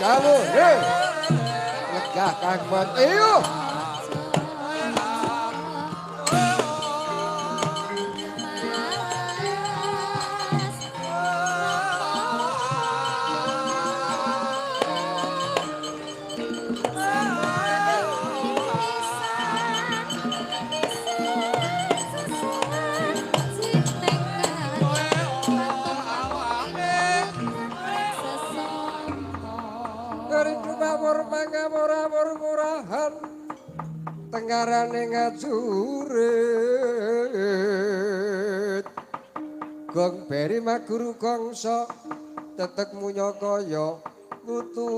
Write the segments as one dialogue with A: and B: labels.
A: dawuh. Legah Kang Mas. Iyo. Tengarane ngajurit gong beri maguru gongso tetek munya kaya putulok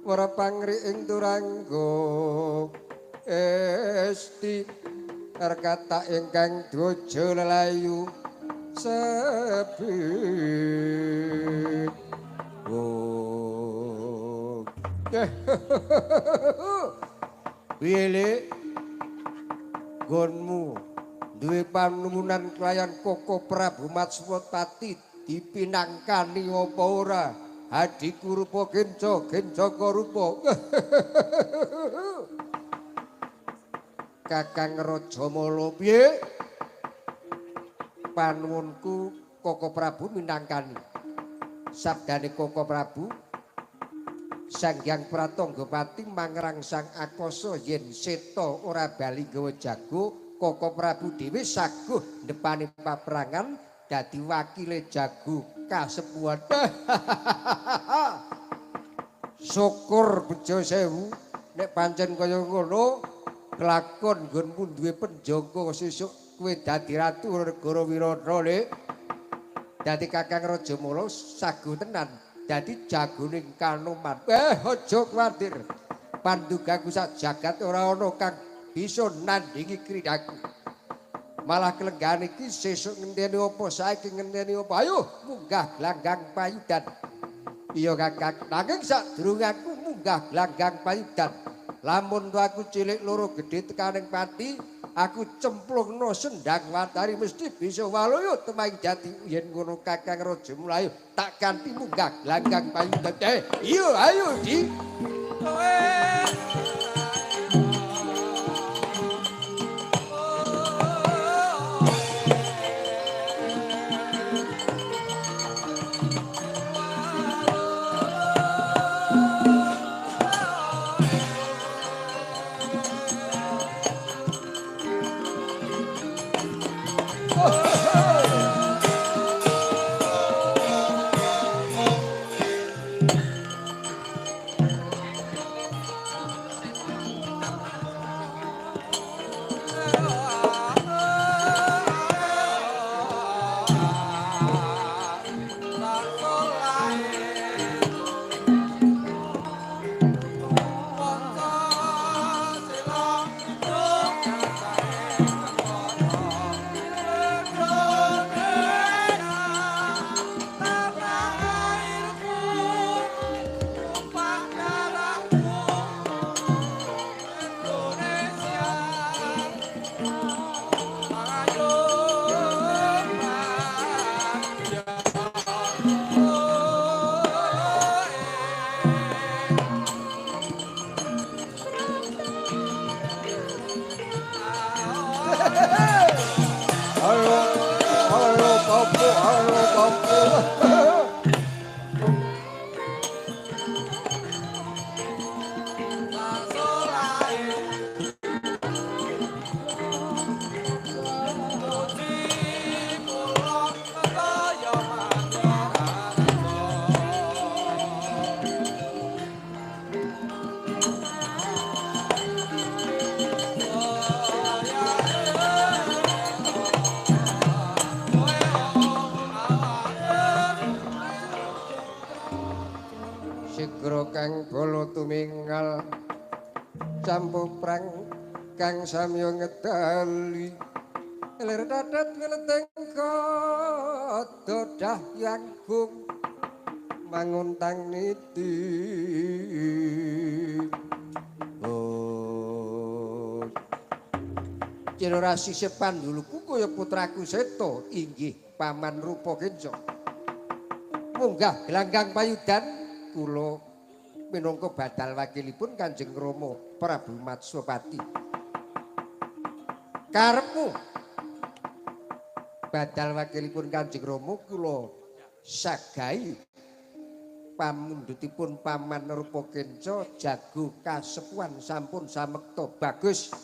A: ora pangri ing turangga esti rekata ingkang dwaja lelayu sepi. Oh. Piye Le? Nggonmu duwe panuwunan kelayan Koko Prabu Matswapati dipinangkani apa ora? Hadiku rupa genca, gencaka rupa. Kakang Rajamala piye? Panuwunku Koko Prabu minangkani. Sabdane Koko Prabu Sang Hyang Pratanggapati mangrangsang akasa yen seta ora bali nggawa jago, Koko Prabu dhewe saguh ndepani paprangan dadi wakile jago kasepuhan. Syukur bejo sewu nek pancen kaya ngono kelakon nggonmu duwe penjaga sesuk kowe dadi ratu negara Wirana Le. Dadi Kakang Rajamala saguh tenan dadi jagoning Kanoman. Aja kuwatir. Pandugaku sak jagat ora ana kang bisa nandingi kridaku. Malah kelenggahan iki sesuk ngenteni apa, saiki ngenteni apa. Ayo munggah glanggang payudan. Iya Kakang, nanging sadurunge aku munggah glanggang payudan, lamun aku cilik loro gedhe tekaning pati, aku cemplungno sendang watari mesti bisa waluyo temang jati. Yen ngono Kakang Raja Melayu tak ganti munggah glanggang payudan. Iya ayo di. Kang samya ngedali lir dadat ngleteng kadodah yanggung manguntang niti. Oh Cirorasi sepanduluku kaya putraku Seto inggih paman rupa Genco. Munggah gelanggang payudan kula minangka badal wakilipun Kanjeng Rama Prabu Matswapati. Karepmu badal wakilipun Kanjeng Rama kula sagahi pamundhutipun Paman Rupa Kenca jago kasepuhan sampun samekta bagus.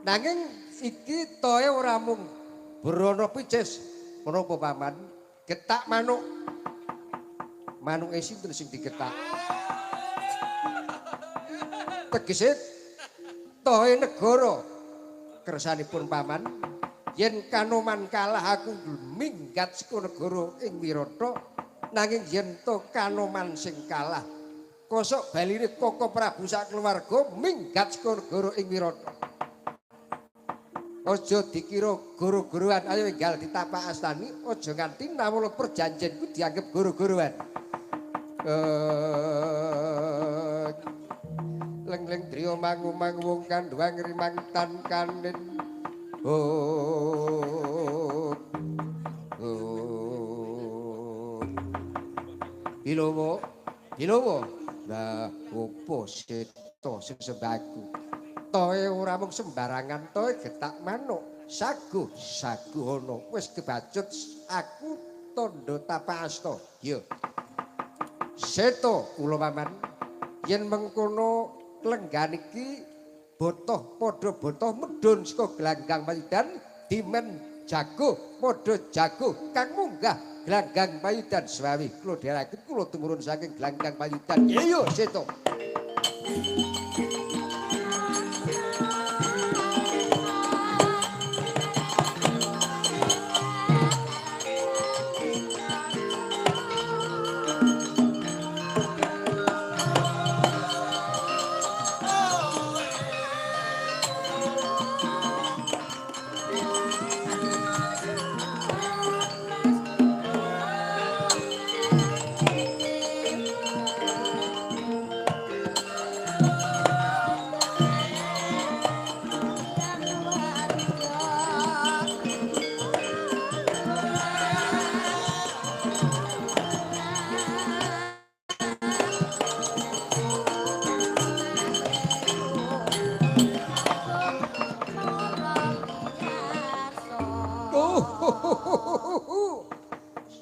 A: Nanging iki tohe ora mung brana picis menapa Paman? Getak manuk. Manuke sinten sing digetak? Tegese tohe negara kersanipun Paman yen Kanoman kalah aku minggat saka negara ing Wirata, nanging yen to Kanoman sing kalah kosok baline Koko Prabu sak keluarga minggat saka negara ing Wirata. Aja dikira goro-goroan, ayo enggal ditapak astani, aja nganti nawala perjanjianku dianggep goro-goroan. Leng-leng driya mangu-mangu wong kandhuwang rimang tan kanin. Oh. Oh. Bilowo, bilowo. Lah opo seta sing sembaku? Tohe ora mung sembarangan, tohe getak manuk, saguh saguh ana. Wis kebacut aku tandha tapak asta. Ya. Seta kula Paman, yen mengkono lenggan iki botoh padha botoh medhun saka gelanggang payudan dimen jago padha jago kang munggah gelanggang payudan swawi kula dherekaken kula tumurun saking gelanggang payudan. Iya seta.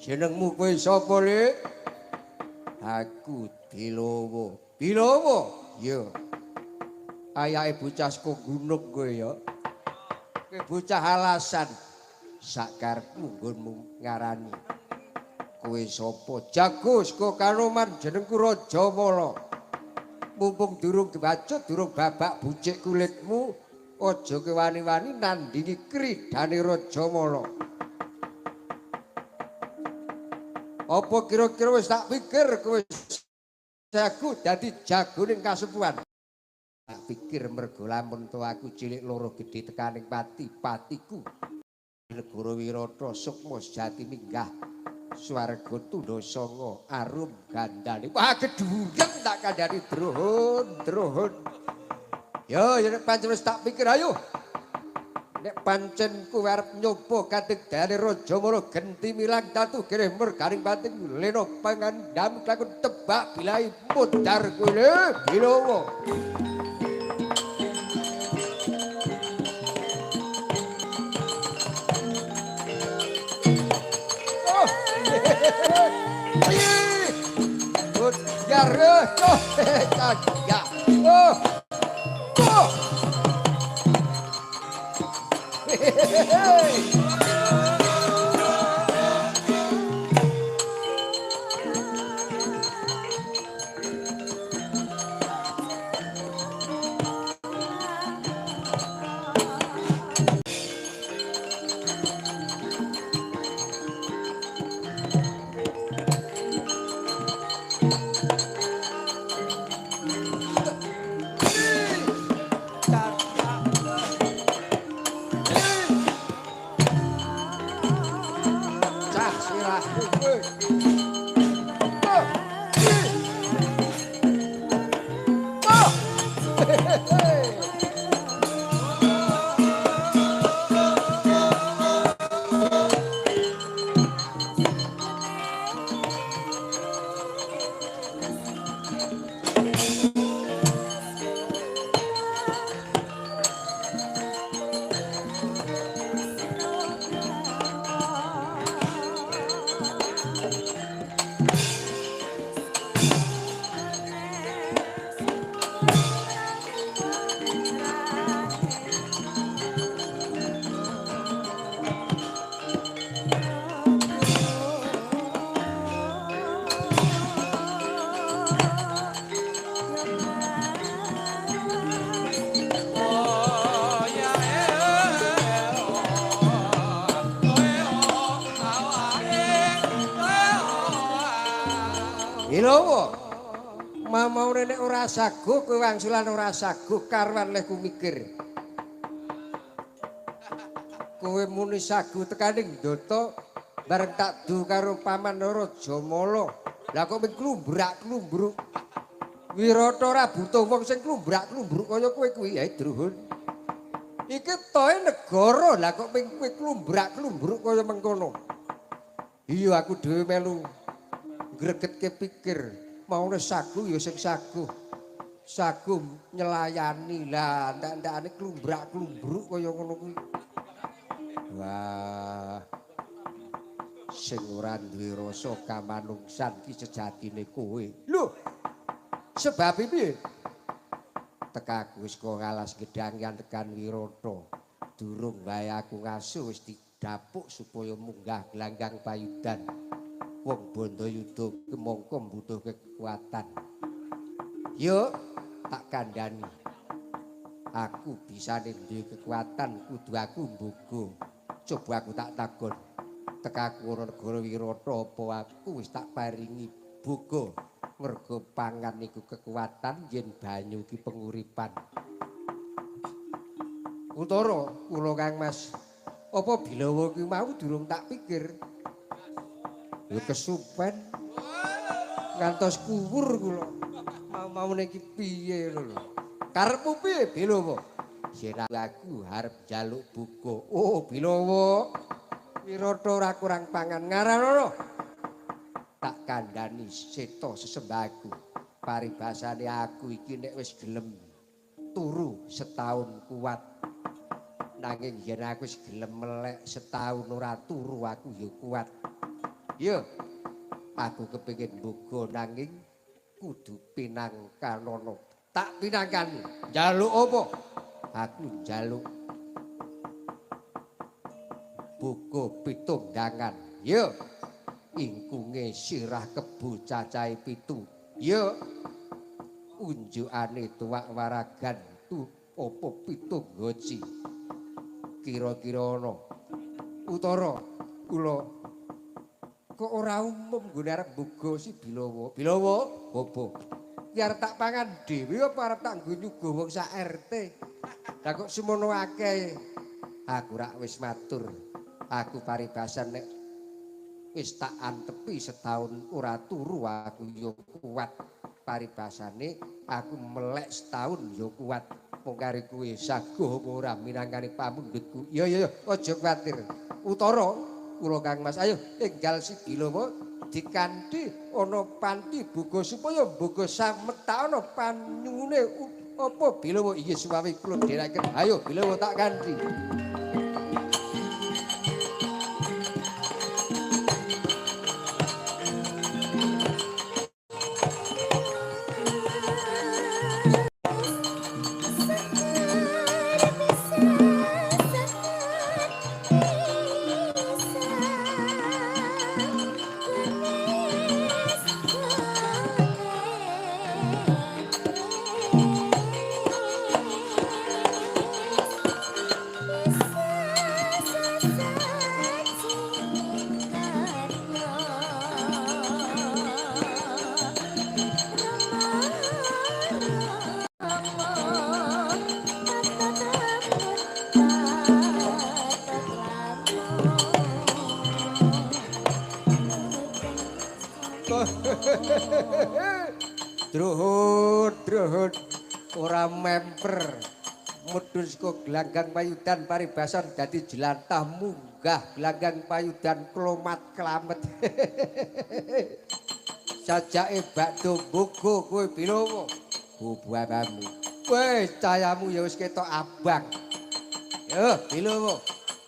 A: Jenengmu kowe sapa, Lik? Aku Bilowo. Bilowo? Ya. Ayake bocah saka gunung kowe ya. Kowe bocah alasan. Sakarepmu nggonmu ngarani. Kowe sapa? Jago saka Kanoman, jenengku Rajamala. Mumpung durung dibacut, durung babak bucik kulitmu, aja kowe wani-wani nandingi kridane Rajamala. Apa kira-kira wis tak pikir kowe jago dadi jago ning kasepuhan? Tak pikir mergo lamun to aku cilik loro gedhe tekaning pati, patiku negara Wirata sukma sejati minggah swarga tundha sanga arum gandane. Wah gedhuren tak kandhani druhun, druhun. Yo yen pancen wis tak pikir ayo. Nek pancen kowe arep nyoba kategdane Rajamala genti milang tatu gereh mergaring pating lena pangandam lakon tebak bilai mudhar kowe Bilowo. Oh. Mudhar oh. Oh. Hey! Bilawa. Mamaune nek ora sago kowe wangsulan ora sago karuan lehku mikir. Kowe muni sago tekaning ndata bareng tak du karo paman Rajamala. Lah kok mung klumbrak-klumbruk. Wirata ora butuh wong sing klumbrak-klumbruk kaya kowe kuwi, ya Druhun. Iki tohe negara, lah kok mung kowe klumbrak-klumbruk kaya mengkono. Iya aku dhewe melu gregetke pikir, maune sagu ya sing sagu. Sagu nyelayani lah, ndak-ndakane klumbrak-klumbruk kaya ngono kuwi. Wah. Sing ora duwe rasa kamanungsan ki sejatine kowe. Lho. Sebab piye? Tekaku wis kok ngalas gedhangan tekan Wirata. Durung wae aku ngasu wis didapuk supaya munggah glanggang payudan. Wong Bandayuda ki mongko mbutuhke kekuatan. Yo tak kandhani. Aku bisane duwe kekuatan kudu aku mbogo. Coba aku tak takon. Tekaku ana negara Wirata apa aku wis tak paringi boga. Mergo pangan niku kekuatan yen banyu ki penguripan. Utara kula Kang Mas, apa Bilawa ki mau durung tak pikir. Ya kesupen ngantos kuwur kula. Mau-maune iki piye ngono lho. Karepmu piye Bilawa? Yen aku arep njaluk buka. Oh Bilawa, Wirata ora kurang pangan ngaranono. Tak kandhani seta sesembahku. Paribasane aku iki nek wis gelem turu setahun kuat. Nanging yen aku wis gelem melek setahun ora turu aku ya kuat. Yo, aku kepengin mboga nanging kudu pinangkanono. Tak pinangkani. Njaluk apa? Aku njaluk boga pitung dangan. Yo. Ingkunge sirah kebo cacahe 7. Yo. Unjukane tuwak waragan tu apa 7 goci. Kira-kira ana. Utara kula kok ora umum nggone arep mboga si Bilawa. Bilawa apa? Ki arep tak pangan dhewe apa arep tak nggo nyuguh wong sak RT? Lah kok semono akeh. Aku rak wis matur. Aku paribasan nek wis tak antepi setahun ora turu aku yo kuat. Paribasane aku melek setahun yo kuat. Mung kari kuwe saguh apa ora minangkani pamundhutku. Yo yo yo aja kuwatir. Utara kula Kang Mas, ayo enggal si Bilawa dikanthi ana panti boga supaya boga samet ana panyune apa Bilawa iya suwawi kula dherekaken. Ayo Bilawa tak kanthi. Druhun, druhun, ora memper. Mudhun saka glanggang payudan paribasan dadi jelantah munggah glanggang payudan klomat klamet. Sajake bakdo mbogo kowe Bilawa. Bubuhamu. Wis cayamu ya wis ketok abang. Yo Bilawa.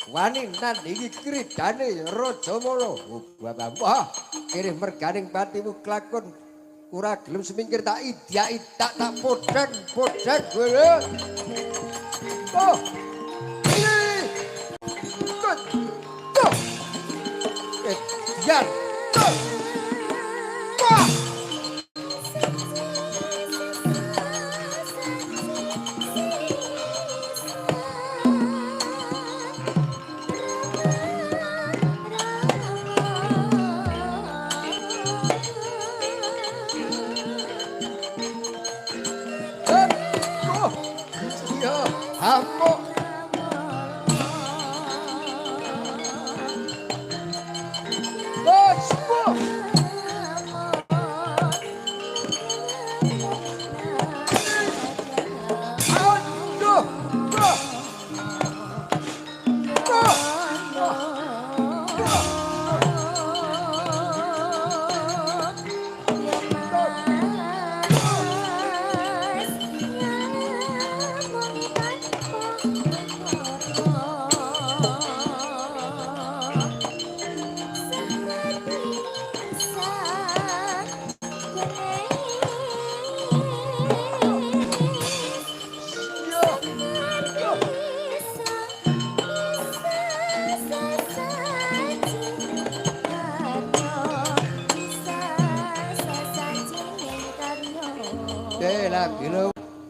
A: Wani nandingi kridane Rajamala. Bubuhamu. Wah, kirih merganing patimu klakon ora gelem semingkir tak idyaki tak tak podheng-podheng kowe. Oh. Tuh. Tuh. Yan. Tuh. Wah.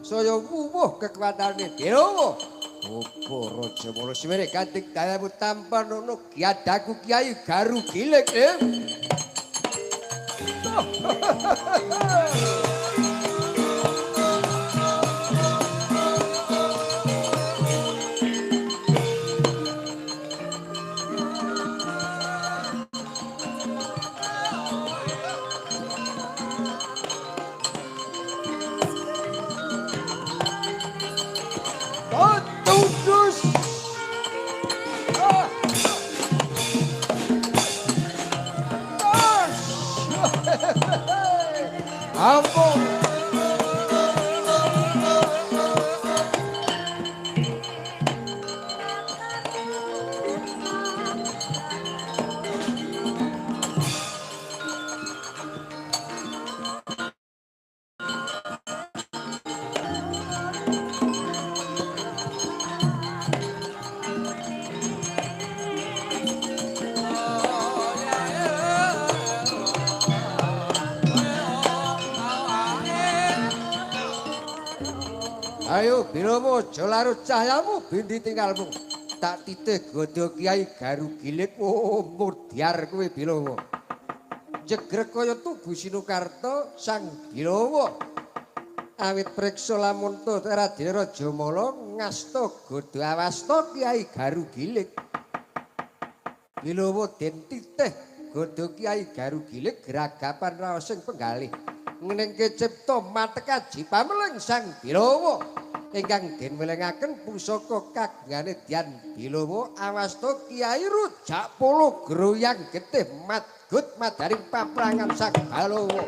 A: Saya wuwuh kekuatane Bilawa. Opo Rajamala siwene kanthi dayamu tanpa nono giadaku Kyai Garu Gilig. Ampun. Ayo Bilawa aja larut cahyamu bindi tinggalmu. Tak titih godha Kyai Garu Gilig. Oh murdyar kowe Bilawa. Jegrek kaya tugu Sinukarta Sang Bilawa. Awit priksa lamun to Raden Rajamala ngasta godha awasta Kyai Garu Gilig. Bilawa den titih godha Kyai Garu Gilig gragapan raosing penggalih. Ngenengke cipta matekaji pameleng Sang Bilawa ingkang den welengaken pusaka kagungane Dyan Bilawa awasta Kyai Rujak Polo groyang getih madgut madaring paprangan Sang Balawa.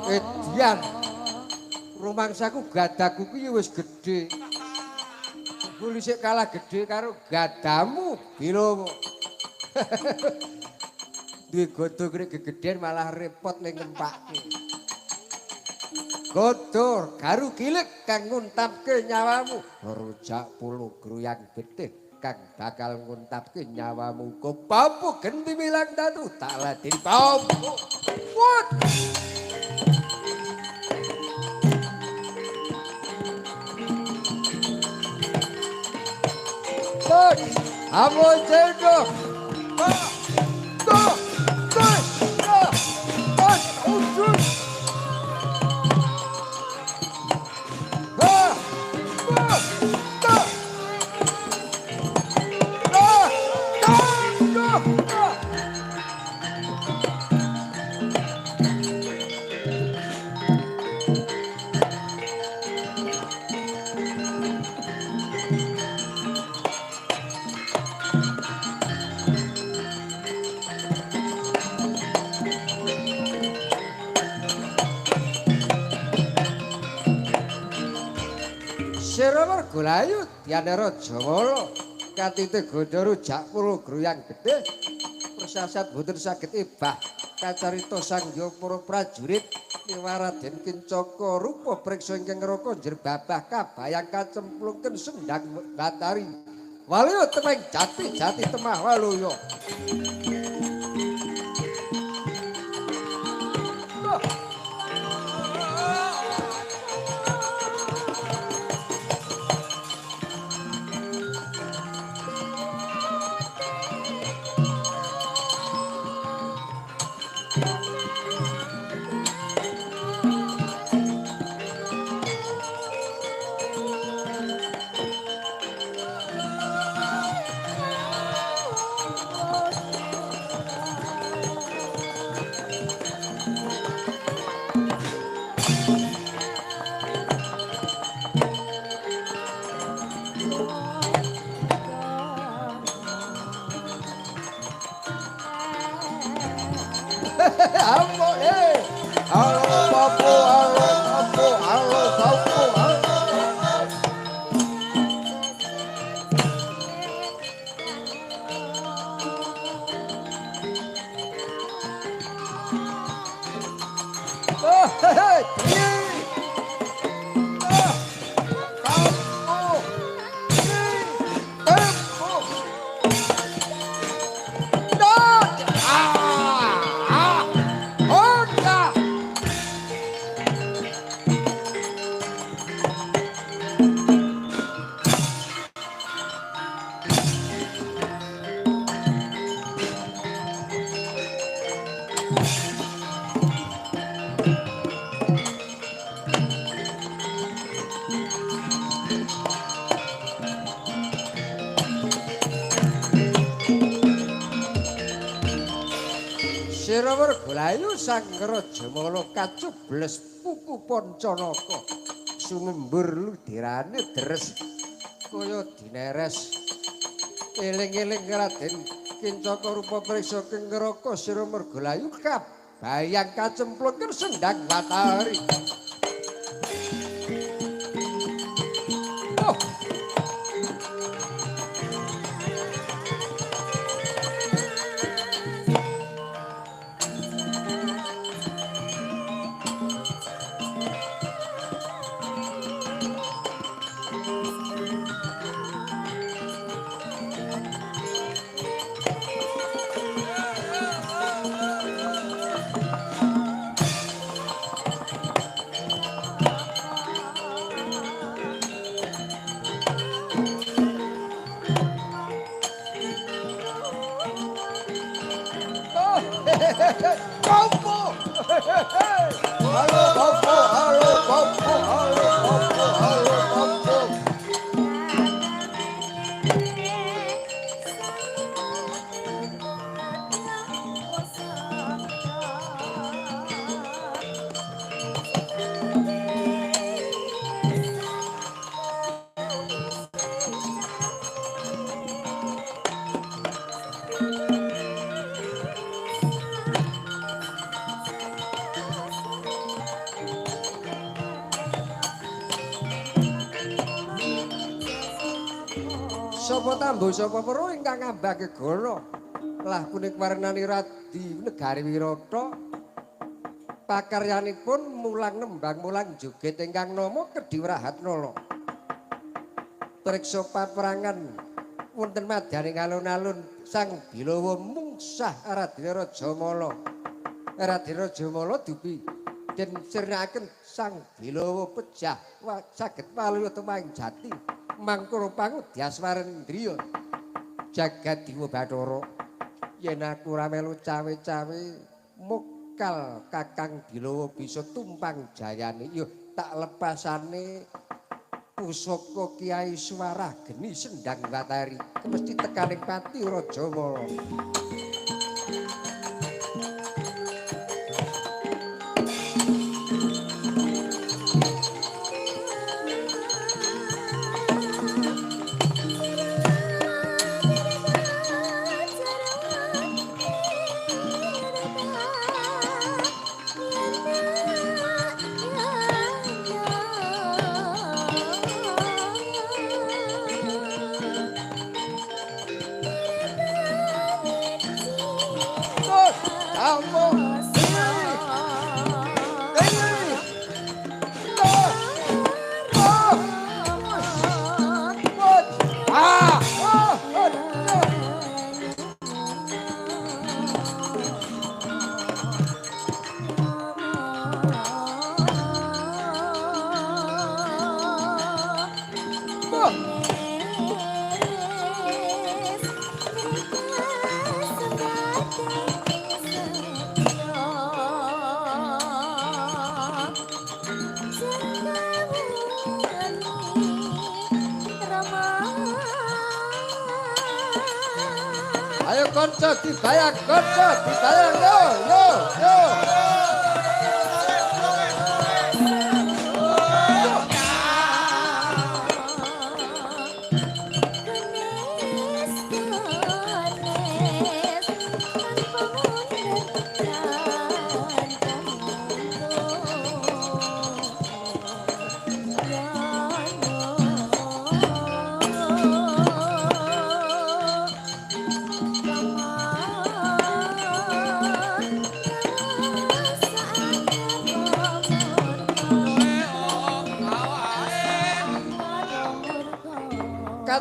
A: Edian, rumangsaku gadaku kuwi wis gedhe. Kuwi sik kalah gedhe karo gadamu, Bilawa. Duwe godho kene gegedhen malah repot ning ngempake. Godho Garu Gilig kang nguntapke nyawamu. Rujak puluh gruyang getih kang bakal nguntapke nyawamu. Kopapu genti milang tatu tak ladeni papu. Wut. Ampun cendok. Golayu Dyana Rajamala katite godha rujak pura gruyang gedhe persasat boten saged ebah kacarita sang hyang para prajurit Raden Kincaka rupa priksa ingkang neraka njerbabah kabayang kacemplungken sendang batari waluya temeng jati-jati temah waluya. Oh, hei, hei. Ah, kamu. Tempo. Ah, ah, Honda. Sira Wergolayu Sang Rajamala kacubles puku Pancanaka. Sumembur ludirane deres kaya dineres. Eling-eling Raden Kincaka rupa priksa ing neraka Sira Mergolayu kabayang kacemplung sendang watari. Oh. Kompo. Halo kompo, halo kompo, halo kompo, halo kompo. Sapa tambo sapa weruh ingkang ngambake gana lah punika warnani radi negari Wirata. Pakaryanipun mulang nembang mulang joget ingkang nama Kedhi Wrahatnala. Priksa paperangan wonten madyaning alun-alun Sang Bilawa mungsah Raden Rajamala. Raden Rajamala dupi den sirnakaken Sang Bilawa pejah saged waluya tumang jati. Mangkura pangudyaswarendriya jagat dewa bathara. Yen aku ora melu cawe-cawe mokal Kakang Bilawa bisa tumpang jayane. Yo tak lepasane pusaka Kiai Suwarah Geni Sendang Watari mesti tekaning pati Rajamala. Ayo konco dibayang, konco dibayang, yo yo yo.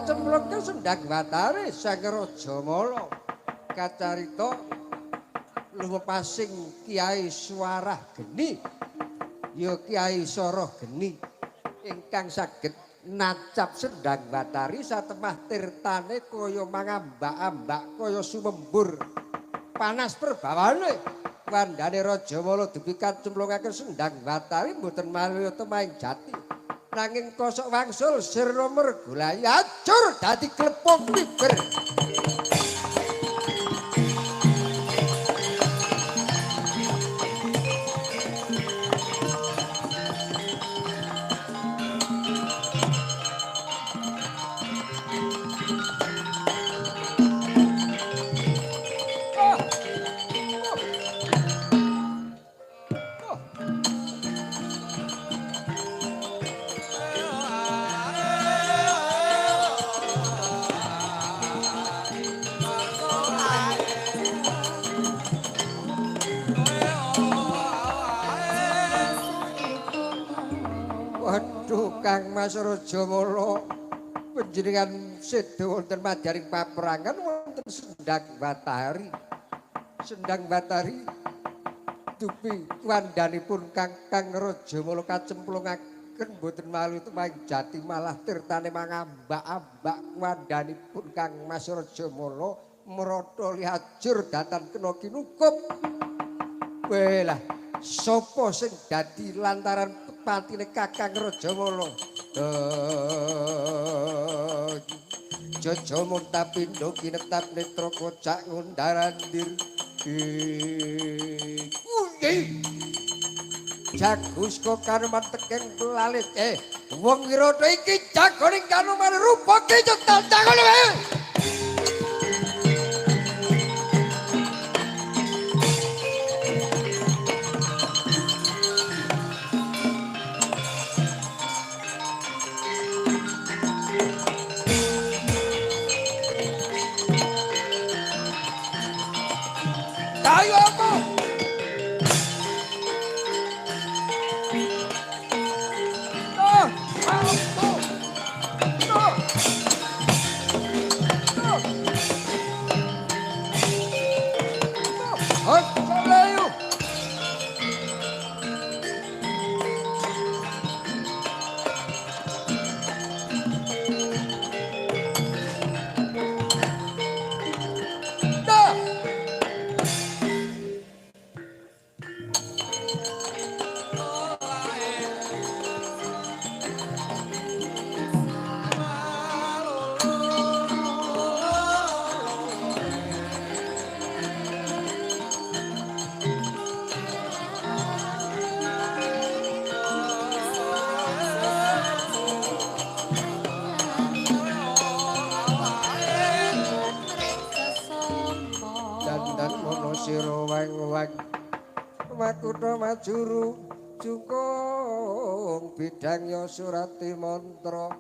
A: Kacemplungke Sendang Batari Sang Rajamala. Kacarita lumepasing Kiai Suarah Geni. Ya Kiai Soroh Geni ingkang saged nacap Sendang Batari satemah tirtane kaya mangambak-ambak kaya sumembur. Panas perbawane wandane Rajamala dugi kacemplungake Sendang Batari mboten malih temahing jati. Nanging kosok wangsul sirna mergulai acur dadi klepung miber. Kang Mas Rajamala panjenengan seda wonten madyaring paperangan wonten Sendang Batari. Sendang Batari dupi wandhanipun Kang Rajamala kacemplungaken mboten malu tumahing jati malah tirtane mangambak-ambak wandhanipun Kang Mas Rajamala mrotoli ajur datan kena kinukup. Welah sapa sing dadi lantaran patine Kakang Rajamala? Jojo muntapindo kinetap netra kocak ngundarandir. Jagus kok kanuman tekeng pelalit. Wong Wirata iki jagoning kanuman rupa kecut tandang wae. Ayo apa? Makutha majuru jungkung bidang ya surati mantra.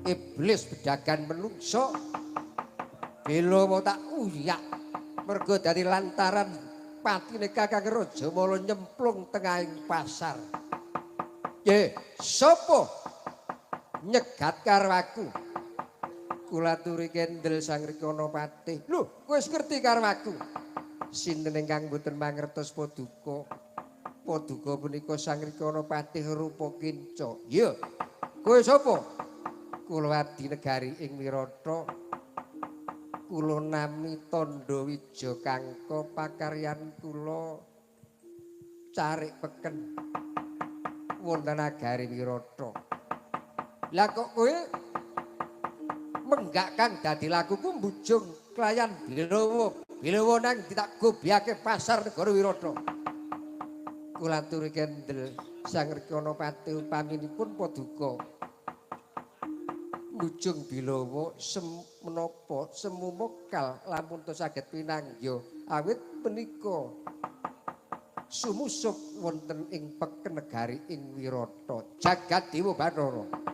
A: Iblis bedagan menungso bela mau tak uyak mergo dadi lantaran patine Kakang Rajamala nyemplung tengahing pasar. Ye, sapa nyegat karo aku? Kula aturi kendel Sang Rikana Patih. Lho, kowe wis ngerti karo aku. Sinten ingkang mboten mangertos paduka? Paduka punika Sang Rikana Patih rupa kinca. Iya. Kowe sapa? Kula abdi negari ing Wirata. Kula nami Tandha Wija Kangka pakaryan kula carik peken wonten nagari Wirata. Lah kok kowe menggak kang dadi lakuku mbujung klayan Bilawa. Bilawa nang tak gobyake pasar negara Wirata. Kula aturi kendel Sang Rikana Patih upaminipun paduka mbujung Bilawa menapa semu mekal lamun to saged pinanggih awit punika sumusup wonten ing peken negari ing Wirata jagat Dewa Bathara.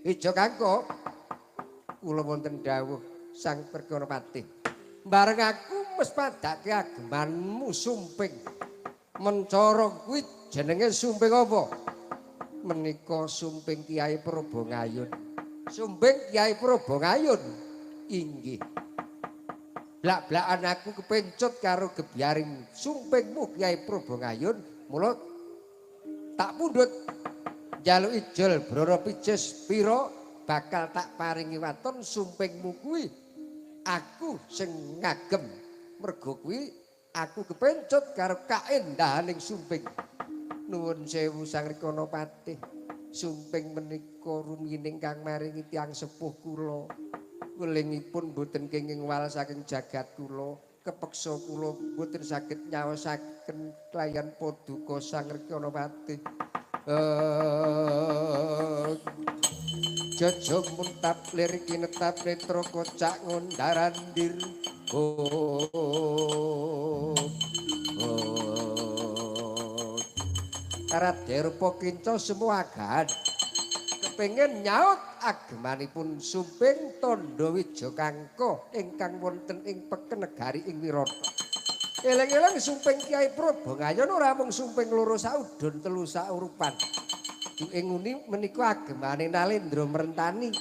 A: Ijo Kangko kula wonten dawuh Sang Perkara Patih. Bareng aku mespadake agemanmu sumping. Mencara kuwi jenenge sumping apa? Menika sumping Kyai Probongayun. Sumping Kyai Probongayun inggih. Blak-blakan aku kepencut karo gebyaring sumpingmu Kyai Probongayun, mula tak pundhut njaluk ijol brara pijes pira bakal tak paringi waton sumpingmu kuwi. Aku sing ngagem mergo kuwi aku kepencut karo kaendahaning sumping. Nuwun sewu Sang Rikana Patih, sumping menika rumiyin ingkang maringi tiyang sepuh kula. Welingipun boten kenging wal saking jagat kula, kepeksa kula boten saged nyaosaken kelayan paduka Sang Rikana Patih. Jaja muntap lir kinetap netra kocak ngundarandir. Oh. Raden Rupa Kinca semuagan kepengin nyaut agemanipun sumping Tandha Wijakangka ingkang wonten ing peken negari ing Wirata. Eling-eling sumping Kyai Probongayun ora mung sumping loro saudon telu saurupan. Duke nguni menika agemane Nalendra Merentani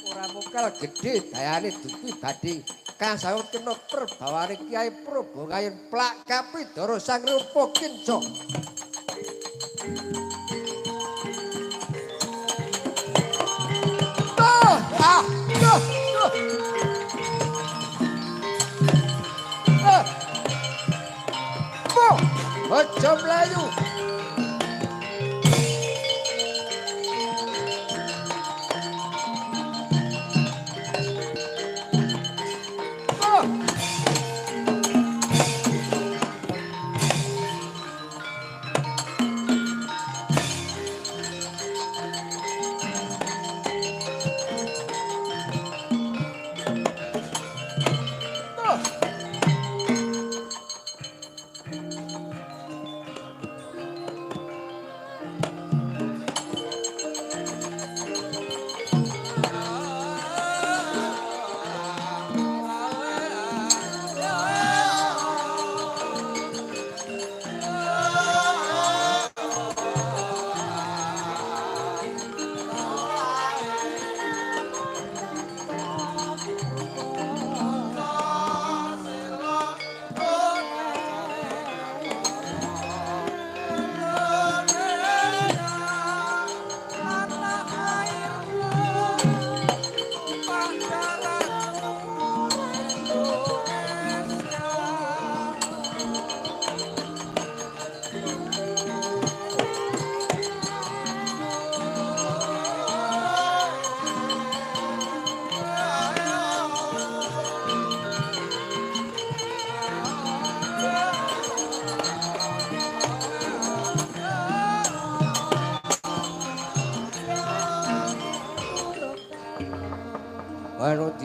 A: ora mokal gedhe dayane dupi badhe kasaut kena perbawane Kyai Probongayun plak kapidara Sang Rupa Kinca. Aja mlayu.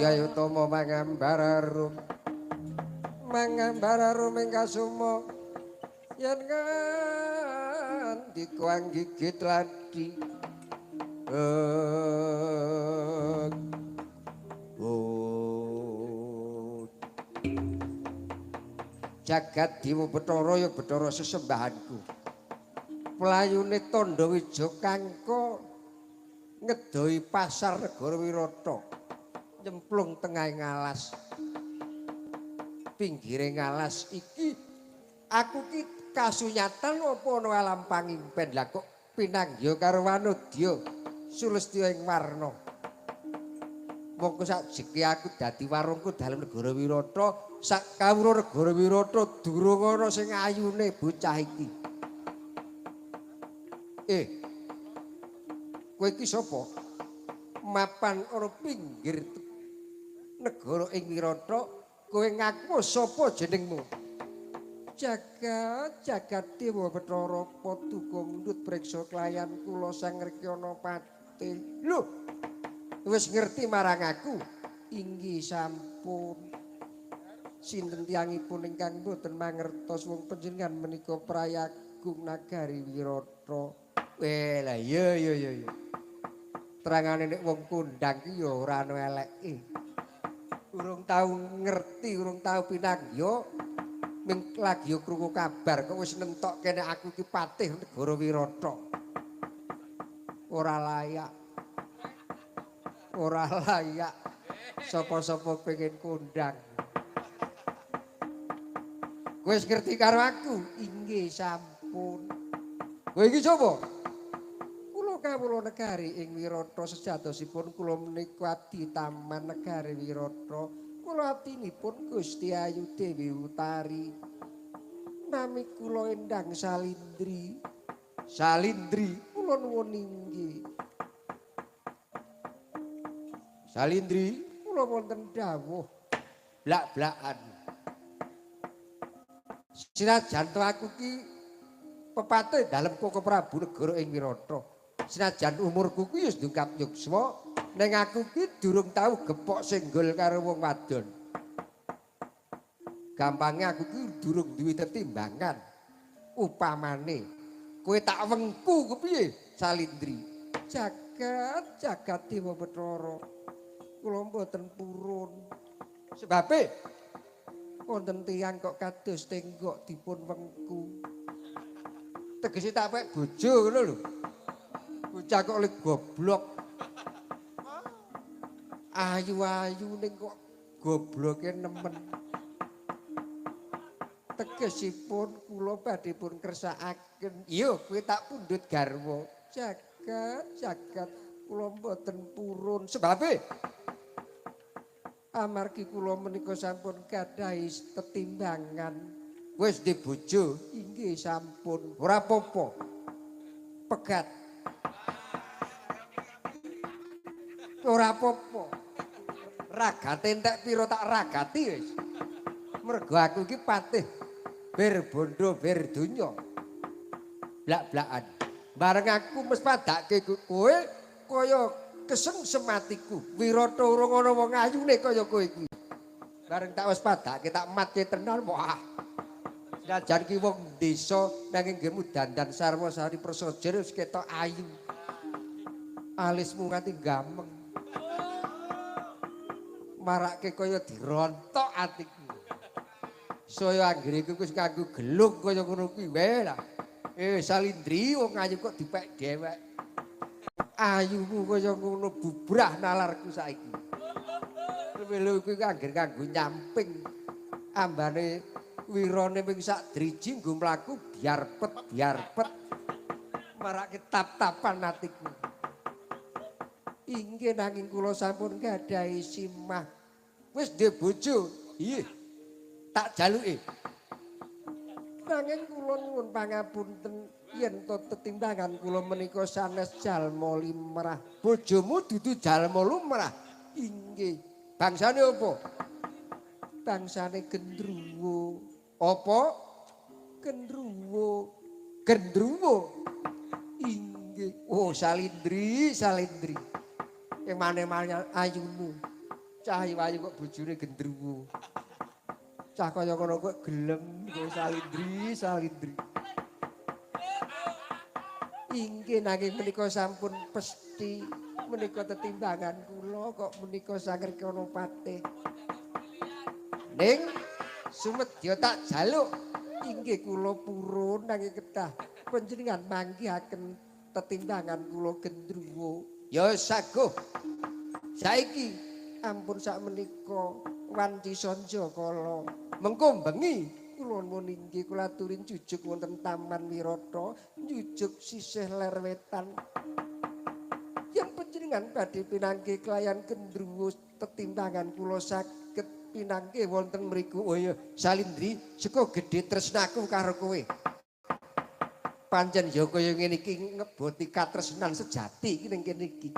A: Utama mangambar arum ing kasuma yen nganti kuang gigit ladi. Jagat Dewa Bathara ya Bathara sesembahanku. Playune Tandha Wijakangka ngedohi pasar negara Wirata. Nyemplung tengah ngalas, pinggire ngalas iki aku ki kasunyatan apa ana alam pangimpen. Lah kok pinangya karo wanudya sulestya ing warna. Mongko sakjeke aku dadi warungku dalem negara Wirata, sak kawula negara Wirata durung ana sing ayune bocah iki. Kowe iki sapa? Mapan ana pinggir negara ing Wirata, kowe ngaku sapa jenengmu? Jagat jagat Dewa Bathara paduka mundhut priksa kelayan kula Sang Rikana Patih. Lho, wis ngerti marang aku? Inggih sampun. Sinten tiyangipun ingkang boten mangertos wong panjenengan menika prayagung nagari Wirata. Weh lah iya iya iya. Terangane nek wong kondang ki ya ora ana eleke. Urung tau ngerti, urung tau pinangya Ming lagi krungu kabar kok wis nentokke nek aku iki patih negara Wirata. Ora layak. Ora layak. Sapa-sapa pengen kondang. Kowe wis ngerti karo aku? Inggih sampun. Kowe iki sapa? Kula kawula negari ing Wirata sejatosipun kula menika abdi Taman Negari Wirata. Kula abdinipun Gusti Ayu Dewi Utari. Nami kula Endang Salindri. Salindri kula nuwun inggih. Salindri kula wonten dawuh blak-blakan. Sinajan to aku ki pepate dalem Koko Prabu negara ing Wirata. Senajan umurku kuwi wis ndungkap yuswa, ning aku ki durung tau gepok senggol karo wong wadon. Gampange aku ki durung duwe tetimbangan. Upamane kowe tak wengku kepiye Salindri? Jagat jagat Dewa Bathara. Kula mboten purun. Sebabe wonten tiyang kok kados tenggok dipun wengku. Tegese tak pek bojo ngono lho. Bocah kok oleh goblok. Ayu-ayu ning kok gobloke nemen. Tegesipun kula badhe pun kersakaken. Iya, kowe tak pundhut garwa. Jagat jagat kula mboten purun. Sebabe amargi kula menika sampun gadhahi tetimbangan. Wis di bojo, inggih sampun. Ora apa-apa. Pegat. Ora apa-apa. Ragate entek pira tak ragati wis. Mergo aku iki patih bir bondo bir donya. Blak-blakan. Bareng aku mespadake kowe kaya kesengsem atiku. Wirata urung ana wong ayune kaya kowe iki. Bareng tak wis padake tak matke tenan wah. Senajan ki wong desa nanging nggenmu dandan sarwa sari prasaja wis ketok ayu. Alismu nganti gameng. Marake kaya dirontok atiku. Saya anggere iku wis kanggo gelung kaya ngono kuwi wae lah. Salindri wong ayu kok dipek dhewek. Ayumu kaya ngono bubrah nalarku saiki. Luwe-luwe kuwi anggere kanggo nyamping. Ambane wirane ping sak driji nggo mlaku biar pet biar pet. Marake tap-tapan atiku. Inggih nanging kula sampun gadhahi simah. Wis ndek bojo. Iya. Tak jaluke. Nanging kula nyuwun pangapunten yen to tetimbangan kula menika sanes jalma limrah. Bojomu dudu jalma lumrah. Inggih. Bangsane apa? Bangsane gendruwo. Apa? Gendruwo. Gendruwo. Inggih. Oh Salindri, Salindri. Yang mane-mane ayumu. Cah ayu kok bojone gendruwo. Cah kaya ngono kok gelem kowe Salindri, Salindri. Inggih nanging menika sampun pesti menika tetimbangan kula kok menika sangrikana patih. Ning sumedya tak jaluk inggih kula purun nanging kedah panjenengan manggihaken tetimbangan kula gendruwo. Ya saguh. Saiki ampun sak menika wanci sanja kala. Mengko bengi kula nuwun inggih kula aturi jujuk wonten Taman Wirata, jujuk sisih ler wetan. Yen panjenengan badhe pinanggih kelayan gendruwo tetimbangan kula saged pinanggih wonten mriku. Oh iya, Salindri, saka gedhe tresnaku karo kowe. Pancen ya kaya ngene iki ngeboti katresnan sejati iki ning kene iki.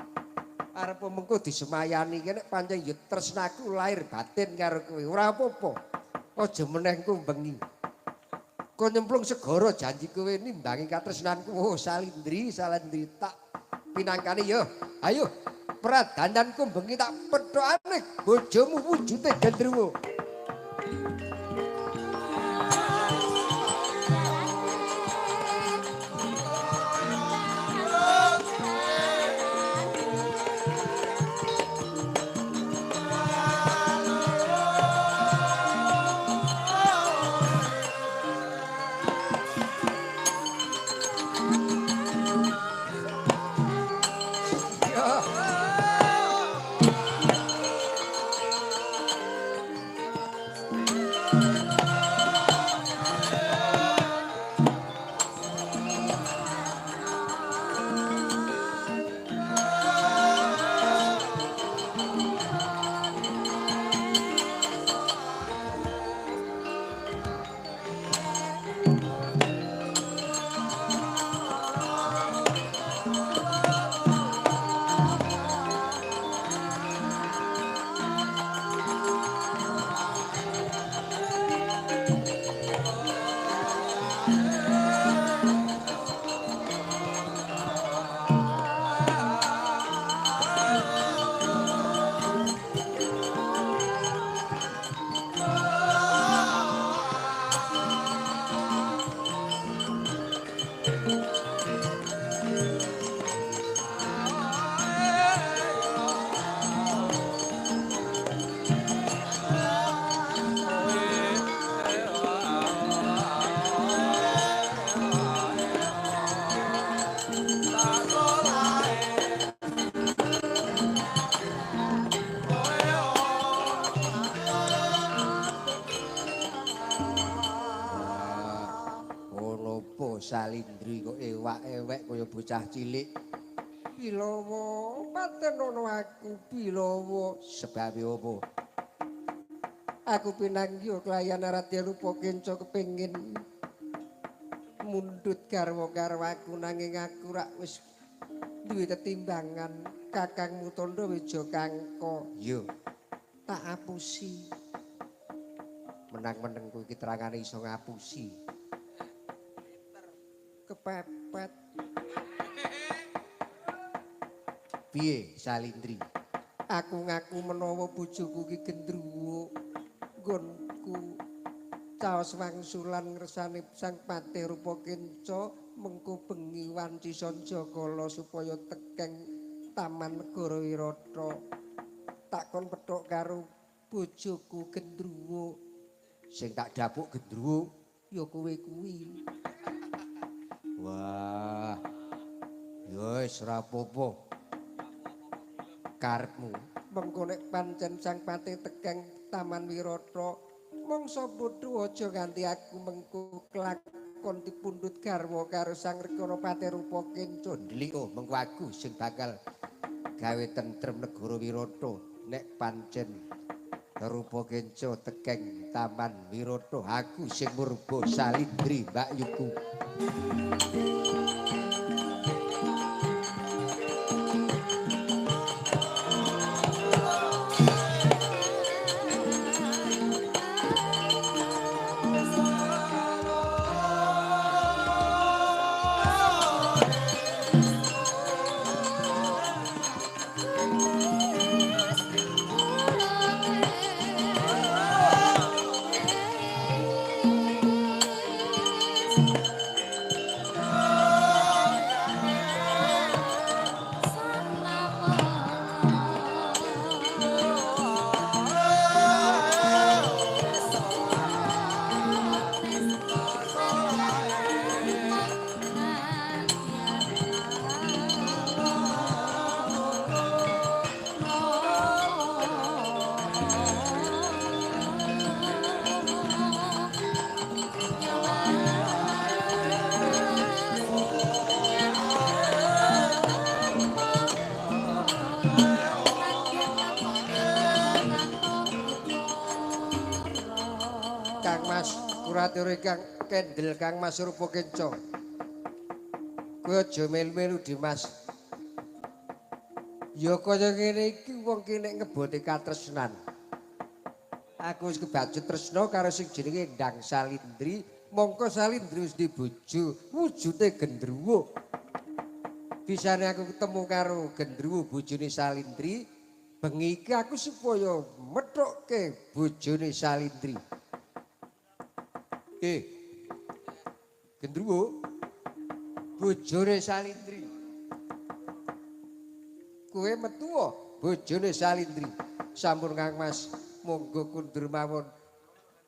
A: Arep mengko disemayani iki nek pancen ya tresnaku lahir batin karo kowe. Ora apa-apa. Aja meneh engko bengi. Ko nyemplung segara janji kowe nimbangi katresnanku. Oh Salindri, Salindri tak pinangkani yo. Ayo pradandanku bengi tak pethokane bojomu wujude gendruwo. Salindri kok ewak-ewek kaya bocah cilik. Bilawa, paten ana aku bilawa. Sebabe apa? Aku pinanggih kelayan Raden Rupa Kenca kepengin mundhut garwa karo aku nanging aku rak wis duwe tetimbangan kakangmu Tandha Weja Kangka. Iya. Tak apusi. Menang-meneng kowe iki terangane iso ngapusi. Kepepet. Piye Salindri? Aku ngaku menawa bojoku ki gendruwo. Nggonku caos wangsulan ngersane Sang Patih Rupa Kenca mengko bengi wanci sanjakala supaya tekeng Taman Negara Wirata. Tak kon pethuk karo bojoku gendruwo. Sing tak dapuk gendruwo ya kowe kuwi. Wah. Ya wis ora apa-apa. Karepmu. Mengko nek pancen Sang Patih tekeng Taman Wirata, mangsa bodho aja nganti aku mengko kelakon dipundhut garwa karo Sang Rekana Patih Rupa Kenca. Ndelik oh mengko aku sing bakal gawe tentrem negara Wirata nek pancen Rupa Kenca tekeng Taman Wirata, aku sing murba Salindri mbakyuku. Kang kendel Kang Mas Rupa Kenca. Kowe aja melu-melu Dimas. Ya kaya ngene iki wong ki nek ngebote katresnan. Aku wis kebacut tresna karo sing jenenge Ndang Salindri, mongko Salindri wis dibojo, wujude gendruwo. Bisane aku ketemu karo gendruwo bojone Salindri, bengi iki aku supaya methukke bojone Salindri. Gendruwo bojone Salindri. Kowe metu bojone Salindri. Sampun Kang Mas, monggo kundur mawon.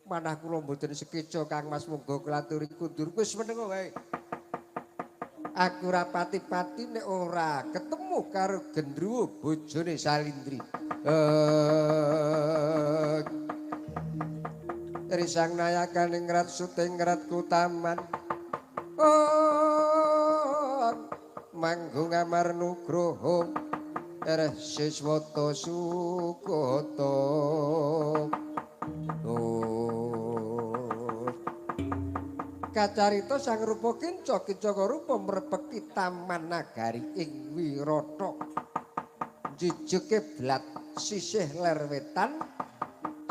A: Manah kula mboten sekeca Kang Mas, monggo kula aturi kundur. Wis meneng wae. Aku ora pati-pati nek ora ketemu karo gendruwo bojone Salindri. Risang nayakaning rat suting rat kutaman. Oh, manggung amar nugroho ereh siswata sukata. Oh. Kacarita sang rupa kinca kincaka rupa mrepeki taman nagari ing Wirata. Jejeg kiblat sisih ler wetan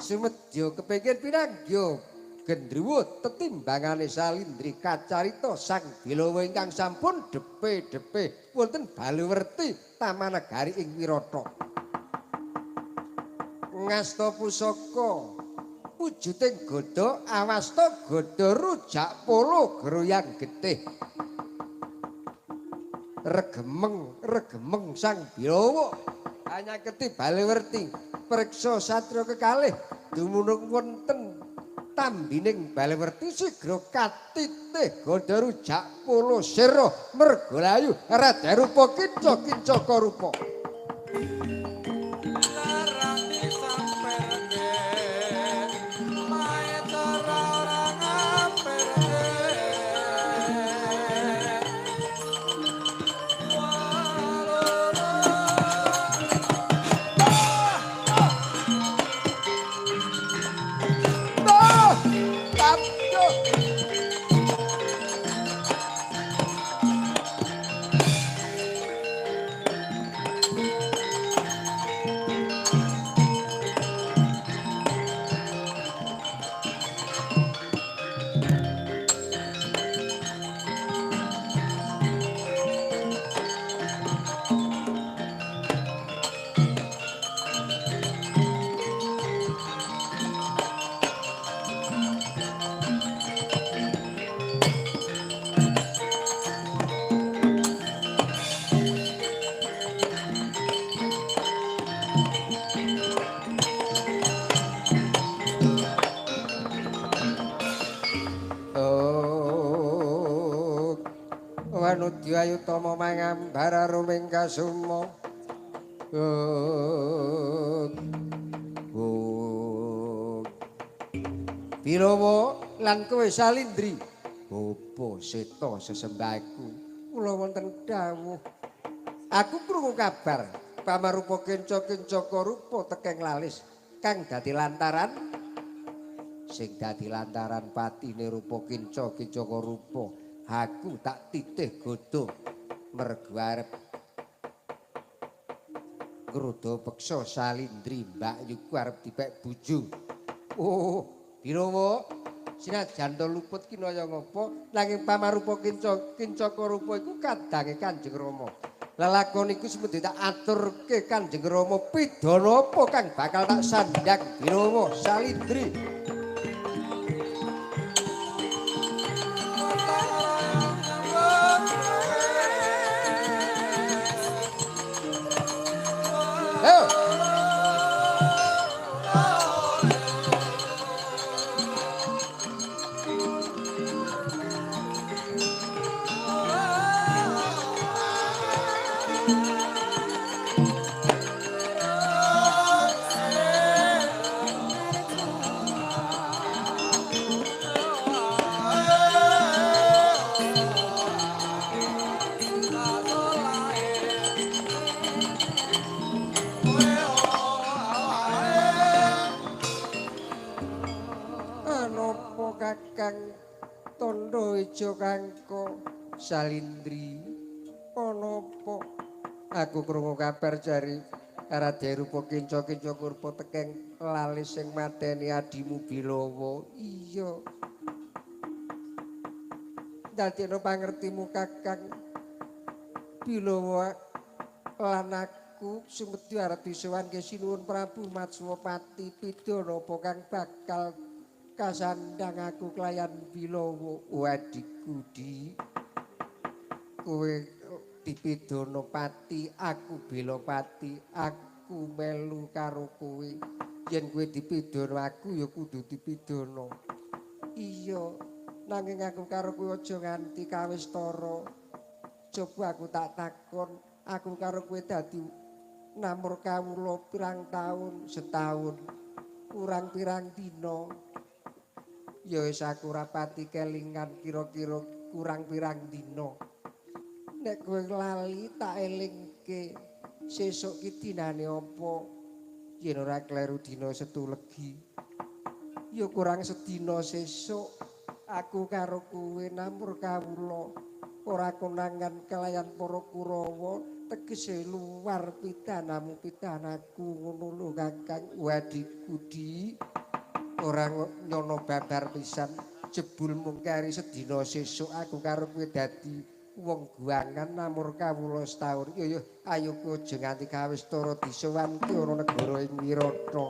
A: sumedya kepingin pinanggya gendruwo tetimbangane Salindri kacarita sang Bilawa ingkang sampun depe-depe wonten baluwerti taman nagari ing Wirata. Ngasta pusaka wujuding gada awasta gada rujak polo groyang getih. Regemeng regemeng sang Bilawa anyaketi balewerti preksa satria kekalih dumunung wonten tambining balewerti sigra katitih gada rujak polo sira mergolayu rada rupa kinca kincaka rupa. Wanudya ayutama mangambar aruming kasuma. Bilawa lan kowe Salindri bapa seta sesembahku kula wonten dawuh. Aku krungu kabar pamarupa kenca-kencaka rupa tekeng lalis kang dadi lantaran sing dadi lantaran patine rupa kenca-kencaka rupa. Aku tak titih godho mergo arep ngruda peksa Salindri mbakyuku arep dipek bojo. Oh, Bilawa sinajan to luput kinaya ngapa nanging pamarupa kinca kincaka rupa iku kadange Kanjeng Rama. Lelakon iku semedhe tak aturke Kanjeng Rama pidana apa kang bakal tak sandhang Bilawa Salindri. Kangko Salindri ana apa aku krungu kabar jari Raden Rupa kinca-kinca kurpa tekeng lalis sing mateni adimu Bilawa. Iya dadekno pangertimu Kakang Bilawa lan aku sumedya arep disowanke Sinuwun Prabu Matswapati pidana apa kang bakal kasandhang aku kelayan Bilawa. Adikku di kowe dipidana pati aku Belapati aku melu karo kowe yen kowe dipidana aku ya kudu dipidana. Iya nanging aku karo kowe aja nganti kawistara. Coba aku tak takon aku karo kowe dadi namur kawula pirang taun setahun kurang pirang dina Ya wis aku ora pati kelingan, kira-kira kurang pirang dina. Nek kowe lali tak elingke, sesuk ki dinane apa? Yen ora kleru dina Setu Legi. Ya kurang sedina sesuk aku karo kowe namur kawula ora konangan kelayan para Kurawa, tegese luar pidanamu pidanaku ngono lho, Kakang. Wadiku di ora nyono babar pisan, jebul mung kari sedina sesuk aku karo kowe dadi wong guwangan namur kawula setaun. Yo yo ayo kowe aja nganti kawistara disowanke ana negara ing Wirata.